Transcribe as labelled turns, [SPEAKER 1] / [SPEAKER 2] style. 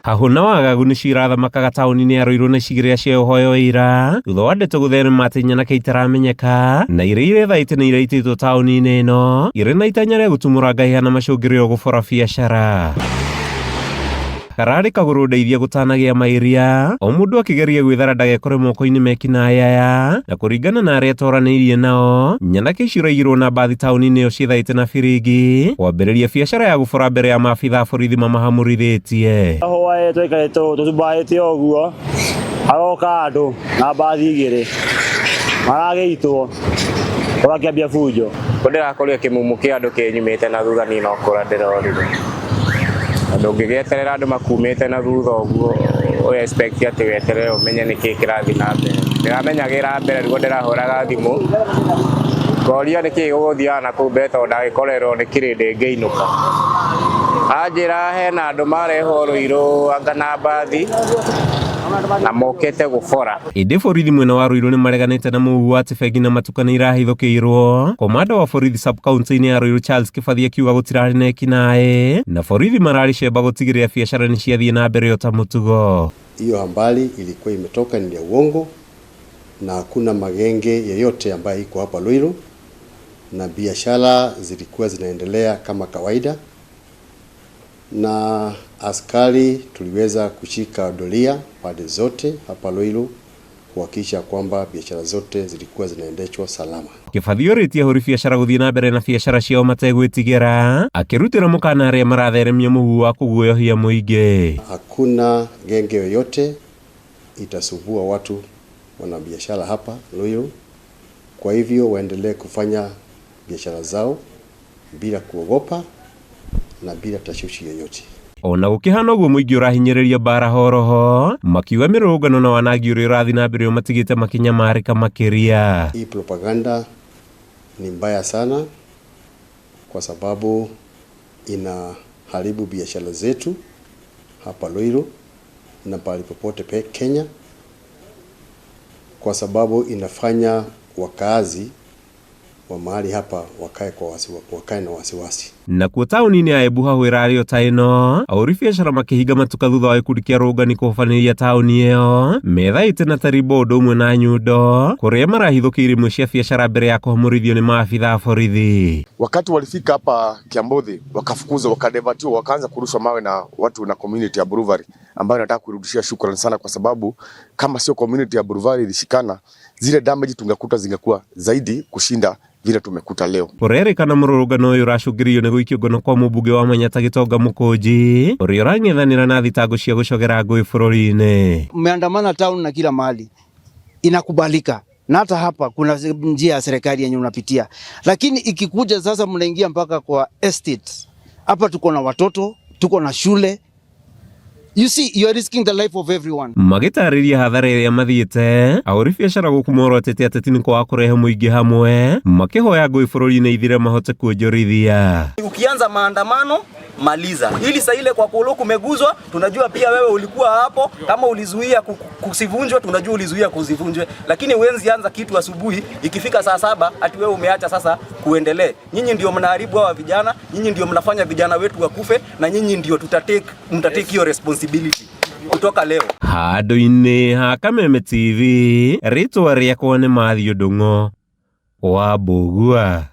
[SPEAKER 1] Hahũ na wagagu nĩcio irathamakaga taũni-inĩ ya Ruiru na icigĩrĩra cia Ũhoyo ira thutha wa ndeto gũtherema atĩ nyanake itaramenyeka na iria irethaĩte nĩ iraitĩtwo taũni-inĩ ĩno irĩ na itanya rĩa gũtumũra ngahĩha na macũngĩrĩro gũbora biacara. Kararĩ kagũrũ ndeithia gũtanagĩa mairia, o mũndũ akĩgeria gwĩthara ndagekore moko-inĩ mekinaĩ aya, na kũringana na arĩa toranĩirie nao, nyanake icio iraigirwo na mbathi taũni-inĩ ĩyo ciĩthaĩte na biringi, kwambĩrĩria biacara ya gũbora mbere ya maabitha a borithi mamahamũrithĩtie.
[SPEAKER 2] Hwaĩ twaikarĩte tũcumbaĩte ũguo, haroka andũ na mbathi igĩrĩ, maragĩitwo, ũgakĩambia bunjo.
[SPEAKER 3] Kũ ndĩrakorire kĩmumu kĩa andũ kĩnyumĩte na thutha niĩ no kũra ndĩrorire. Na ndũngĩgĩeterera andũ makumĩte na thutha ũguo ũ expect atĩ weterere ũmenye nĩkĩ kĩrathiĩ na mbere. Ndĩramenyagĩra mbere nĩguo ndĩrahũraga thimũ ngoria nĩkĩ gũgũthiaga na kũu mbere tondũ ndagĩkorerwo nĩ kĩrĩndĩ ngĩinũka. Anjĩra hena andũ marehwo Ruiru anga na mbathi na mokĩte gũbora.
[SPEAKER 1] Ĩndĩ borithi mwena wa Ruiru nĩmareganĩte na mũhuhu wa atĩ bengi na matuka nĩirahithũkĩirwo. Komanda wa borithi sub county-inĩ ya Ruiru Charles Kĩbathi akiuga gũtirarĩ na ekinaĩ na borithi mararĩ cemba gũtigĩrĩra biacara nĩciathiĩ na mbere ota mũtugo.
[SPEAKER 4] Hiyo habari ilikuwa imetoka ni ya uongo na hakuna magenge yeyote ambayo iko hapa Ruiru na biashara zilikuwa zinaendelea kama kawaida, na askari tuliweza kushika doria pande zote hapa Ruiru kuhakikisha kwamba biashara zote zilikuwa zinaendeshwa salama.
[SPEAKER 1] Kĩbathi orĩtie ahũri biacara gũthiĩ na mbere na biacara ciao mategwĩtigĩra, akĩrutĩra mũkana arĩa maratheremia mũhuhu wa kũguoyohia mũingĩ.
[SPEAKER 4] Hakuna genge yoyote itasumbua watu wanabiashara hapa Ruiru. Kwa hivyo waendelee kufanya biashara zao bila kuogopa na bila tashwishi yoyote.
[SPEAKER 1] Ona gũkĩhana ũguo mũingĩ ũrahinyĩrĩria mbara horoho makiuga mĩrũrũngano na wanangi ũrĩa ũrathiĩ na mbere ũmatigĩte makĩnyamarĩka makĩria.
[SPEAKER 4] Hii propaganda ni mbaya sana kwa sababu inaharibu biashara zetu hapa Ruiru na pahali popote pe Kenya, kwa sababu inafanya wakaazi wa mahali hapa wakae kwa wasi, wakae na wasiwasi.
[SPEAKER 1] Nakuo taũni-inĩ ya Embu hau ĩrarĩ o ta ĩno ahũri biacara makĩhinga matuka thutha wa gĩkundi kĩa arũrũngani kũhobanĩria taũni ĩyo methaĩte na tarimbo ũndũ ũmwe na nyundo kũrĩa marahithũkĩire imwe cia biacara mbere ya kũhamũrithio nĩ maabitha a borithi.
[SPEAKER 5] Wakati walifika hapa Kiambothi wakafukuzwa, wakadevatiwa, wakaanza kurushwa mawe na watu na community ya Brewery, ambayo nataka kurudishia shukrani sana, kwa sababu kama sio community ya Brewery ilishikana, zile damage tungekuta zingekuwa zaidi kushinda vile tumekuta leo.
[SPEAKER 1] Kũrerĩkana mũrũrũngano ũyũ ũracũngĩrĩirio nĩ gũikio ngono kwa mũmbunge wa Manyata Gĩtonga Mũkũnji ũrĩa ũrang'ethanĩra na thitango cia gũcogera ngũĩ bũrũri-inĩ.
[SPEAKER 6] Mmeandamana town na kila mahali inakubalika, na hata hapa kuna njia ya serikali yenye unapitia, lakini ikikuja sasa mnaingia mpaka kwa estate. Hapa tuko na watoto, tuko na shule. You see, you are risking the life of everyone.
[SPEAKER 1] Magĩtarĩria hathara ĩrĩa mathiĩte ahũri biacara gũkũ morotete ateti nĩ kwaga kũrehe mũingĩ hamwe makĩhoya ngũĩ bũrũri-inĩ ithire mahote kuonjorithia.
[SPEAKER 7] Ukianza maandamano maliza, ili saa ile kwa kulu kumeguzwa, tunajua pia wewe ulikuwa hapo. Kama ulizuia kusivunjwe, tunajua ulizuia kusivunjwe, lakini huwezi anza kitu asubuhi, ikifika saa 7 ati wewe umeacha sasa kuendelee. Nyinyi ndio mnaharibu hawa vijana, nyinyi ndio mnafanya vijana wetu wakufe, na nyinyi ndio mtatake hiyo responsibility kutoka leo.
[SPEAKER 1] Handũ-inĩ ha Kameme TV, rĩtwa rĩakwa nĩ Matthew Ndung'o wa Mbũgua.